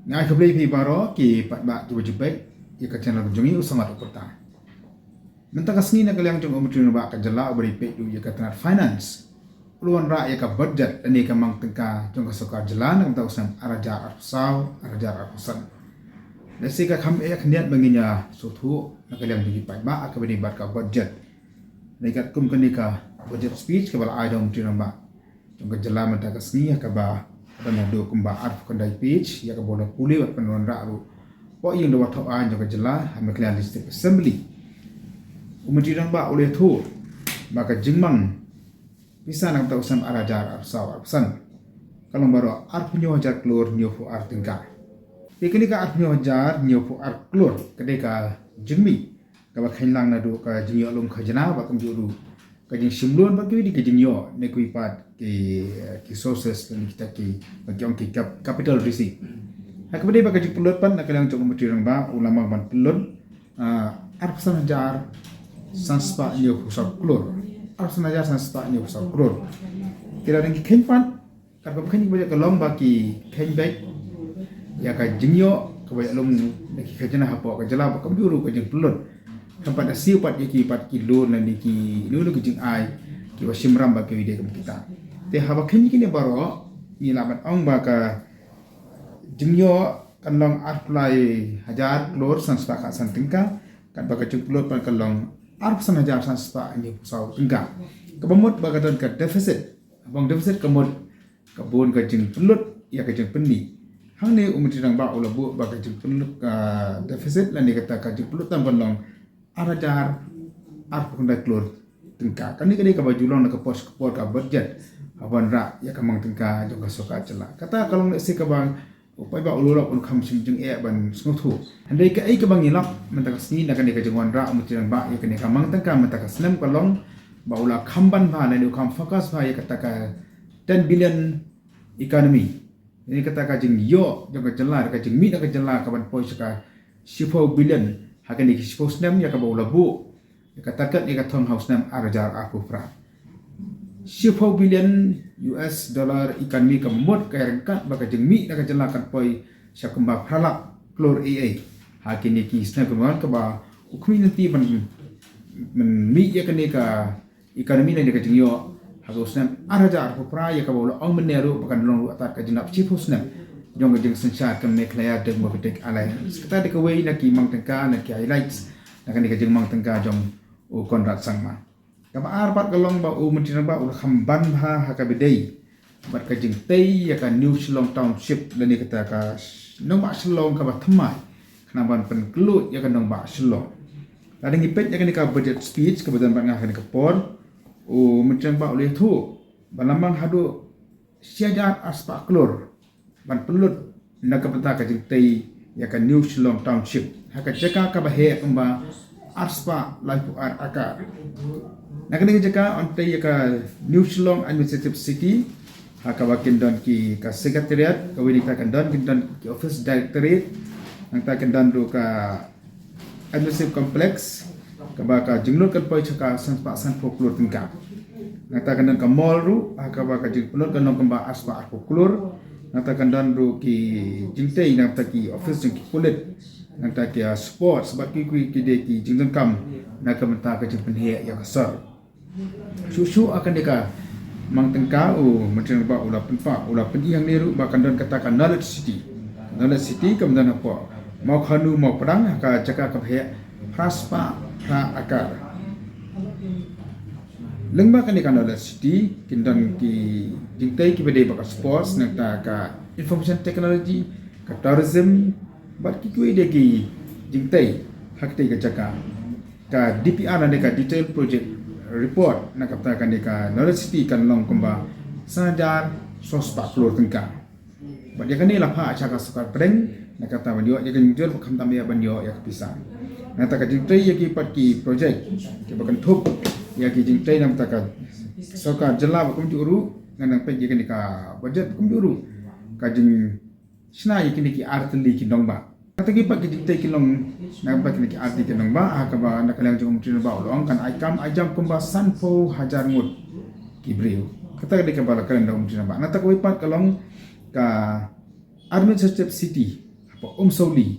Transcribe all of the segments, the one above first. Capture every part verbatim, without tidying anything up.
Nga ai khublei phi baroh ki paidbah kiba ju peit ïa ka channel ka jong ngi U Sangat U Pyrta. Mynta ka sngi na ka liang jong u Myntri Rangbah ka jylla uba dei peit ruh ïa ka tnat finance, u la wanrah ïa ka budget lane ka mang tyngka jong ka sorkar jylla na ka bynta u snem ar hajar arphew saw ar hajar arphew san. Lehse ka kham eh khyndiat ba ngin ïa sngewthuh na ka liang jong ki paidbah ha kaba ïadei bad ka budget. Lane katkum kane ka budget speech kaba la ai da u Myntri Rangbah jong ka jylla mynta ka sngi, ha kaba don haduh kumba arphew khyndai page, ïa kaba u la pule bad pynwanrah ruh hapoh ïing da ba thoh aiñ jong ka jylla ha Meghalaya Legislative Assembly. U Myntri Rangbah u la ïathuh ba ka jingmang pisa na ka bynta u snem ar hajar arphew saw arphew san ka long baroh arphew hynñiew hajar klur hynñiewphew ar tyngka. Te kane ka arphew hynñiew hajar hynñiewphew ar klur ka dei ka jingmih kaba kheiñ lang naduh ka jingïoh lum khajna bad kumjuh ruh ka jingshim loan bad kiwei de ki jingïoh na kiwei pat ki, ki sources lane kita ki, ba ki ong ki cap-, capital raising. Ha kaba dei bad ka jingpynlut pat na ka liang jong u Myntri Rangbah u la mang ban pynlut, ah, arphew san hajar san spah hynñiewphew saw klur. Arphew san hajar san spah hynñiewphew saw klur. Te lada ngi kheiñ pat, katba kheiñ ka budget ka long ba ki kheiñ beit ïa ka jingïoh kaba ïoh lum na ki khajna hapoh ka jylla bad kumjuh ruh ka jingpynlut. Khampat da siew pat ïa ki pat ki loan lane ki, lane ki jingai kiba shim ram bad kiwei de kum kita. Te haba kheiñ kine baroh ngi lah ban ong ba ka jingïoh kan long arphew lai hajar klur san spah khatsan tyngka, katba ka jingpynlut pat kan long arphew san hajar san spah hynñiewphew saw tyngka. Kaba mut ba ka don ka deficit. Haba ong deficit ka mut ka bun ka jingpynlut ïa ka jingpynmih. Hangne u Myntri Rangbah u la buh ba ka jingpynlut, ah, deficit lane kata ka jingpynlut tam kan long ar hajar arphew khyndai klur tyngka. Kane ka dei kaba ju long na ka por sha ka por ka budget haba wanrah ïa ka mang tyngka jong ka sorkar jylla. Kata ka long lehse kaba u paidbah u la lap un kham shym jingeh ban sngewthuh. Hynrei kaei kaba ngi lap mynta ka sngi na kane ka jingwanrah u Myntri Rangbah ïa kane ka mang tyngka mynta ka snem ka long ba u la kham ban bha lane u kham focus bha ïa kata ka ten billion economy. Lane kata ka jingïoh jong ka jylla, ka jingmih na ka jylla ka ban poi sha ka shiphew billion ha kine ki shiphew snem ïa kaba u la buh ïa ka target ïa ka thong ha u snem ar hajar arphew phra. Shiphew billion U S dollar economy ka mut ka ïa ryngkat ba ka jingmih na ka jylla kan poi sha kumba phra lak klur A A ha kine ki snem ka ban kaba u khmih lynti ban, ban mih ïa kane ka economy lane ka jingïoh ha ka u snem ar hajar arphew phra ïa kaba u la ong mynne ruh ba kan long ruh artat ka jingdap shiphew snem jong ka jingsynshar ka Meghalaya Democratic Alliance. Kata dei kawei na ki mang tyngka na ki highlights na kane ka jingmang tyngka jong u Conrad Sangma. Kaba ar pat ka long ba u Myntri Rangbah u la kham ban bha ha kaba dei bad ka jingtei ïa ka New Shillong Township lane kata ka nongbah Shillong kaba thymmai khnang ban pynkhlaiñ ïa ka nongbah Shillong. Lada ngi peit ïa kane ka budget speech kaba don bad nga ha kane ka por, u Myntri Rangbah u la ïathuh ba la mang haduh shi hajar ar spah klur ban pynlut na ka bynta ka jingtei ïa ka New Shillong Township ha ka jaka kaba heh kumba ar spah laiphew ar akar. Na kane ka jaka yn tei ïa ka New Shillong Administrative City ha kaba kin don ki ka secretariat, kawei na kita kan don, kin don ki office directorate, nangta kin don ruh ka administrative complex kaba ka jinglut kan poi sha ka san spah sanphew klur tyngka. Nangta kan don ka mall ruh ha kaba ka jingpynlut kan long kumba ar spah arphew klur. Nangta kan don ruh ki jingtei na ka bynta ki office jong ki pulit, nangta ki, ah, sports bad kiwei kiwei ki dei ki jingdonkam na ka bynta ka jingpynheh ïa ka sor. Shuh shuh ha kane ka mang tyngka u Myntri Rangbah u la pynpaw, u la pyni hangne ruh ba kan don kata ka Knowledge City. Knowledge City kam don hapoh Mawkhanu Mawpdang ha ka jaka kaba heh phra spah phra akar. Lyngba kane ka Knowledge City kin don ki jingtei kiba dei bad ka sports, nangta ka information technology, ka tourism bad kiwei de ki jingtei ha katei ka jaka. Ka D P R lane ka Detail Project Report na ka bynta kane ka Knowledge City kan long kumba san hajar saw spah klur tyngka. Bad ïa kane la phah sha ka sorkar pdeng na ka bynta ban ïoh ïa ka jingjur bad khamtam ïa ban ïoh ïa ka pisa. Nangta ka jingtrei ïa ki pat ki project kiba kynthup ïa ki jingtrei na ka bynta ka sorkar jylla bad kumjuh ruh ngan nang peit ïa kane ka budget kumjuh ruh ka jing shna ïa kine ki artylli ki nongbah. Kata ki pat ki jingtei ki long na ka bynta kine ki artylli ki nongbah ha kaba na ka liang jong u Myntri Rangbah u la ong kan ai kam ai jam kumba sanphew hajar ngut ki briew. Kata ka dei kaba la kren da u Myntri Rangbah. Nangta kawei pat ka long ka administrative city Umsawli,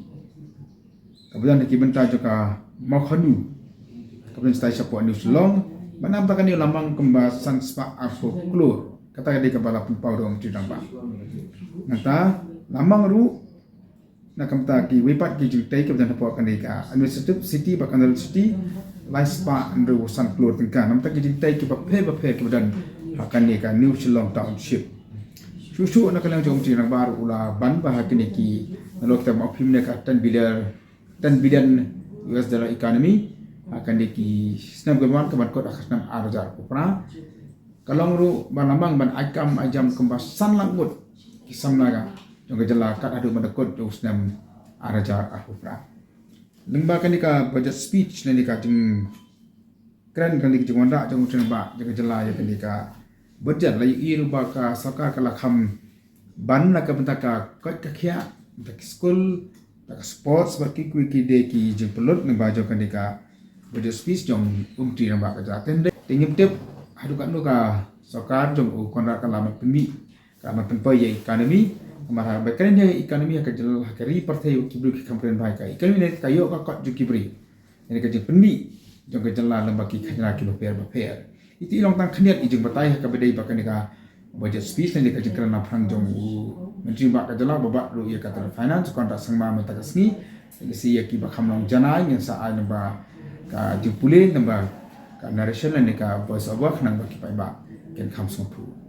kaba don ha ki bynta jong ka Mawkhanu, kaba don shatai shapoh New Shillong, ba namta kane la mang kumba san spah arphew klur. Kata ka dei kaba la pynpaw da u Myntri Rangbah. Nangta la mang ruh na ka bynta kiwei pat ki jingtei kiba don hapoh kane ka administrative city bad ka National City, lai spah hynriew san klur tyngka. Namta ki jingtei kiba pher bapher kiba don ha kane ka New Shillong Township. Shuh shuh na ka liang jong u Myntri Rangbah ruh u la ban ba ha kine ki, nalor kita ba ong phim ne ka ten billion, ten billion U S dollar economy ha kane ki snem kiba wan, ka ban kut ha ka snem ar hajar arphew phra. Ka long ruh ba la mang ban ai kam ai jam kumba san lak ngut ki samla ka jong ka jylla kat haduh ban da kut jong u snem ar hajar arphew phra. Lyngba kane ka budget speech lane ka jingkren, kane ka jingwanrah jong u Myntri Rangbah jong ka jylla ïa kane ka budget, la ïohi ruh ba ka sorkar ka la kham ban na ka bynta ka koit ka khiah, bynta ki skul, bynta ka sports bad kiwei ki de ki jingpynlut lyngba jong kane ka budget speech jong u Myntri Rangbah ka jylla. Te ngim tip haduh katno ka sorkar jong u Conrad ka la mat pynmih, ka la mat pynpoi ïa economy. Namar haba kren ïa economy ha ka jylla, ha ka ri pyrthei, ki briew ki kham kren bha ïa ka economy ne ka ïoh ka kot jong ki briew. Ïa ka jingpynmih jong ka jylla lyngba ki khajna kiba pher bapher. Ita i long tang khyndiat i jingbatai ha kaba dei ba kane ka budget speech lane ka jingkren naphrang jong u Myntri Rangbah ka jylla, ba bat ruh ïa ka Minister of Finance Conrad Sangma mynta ka sngi. Lehse ïa kiba kham long janai ngin sa ai lyngba ka jingpule, lyngba ka narration lane ka voice over khnang ba ki paidbah kin kham sngewthuh.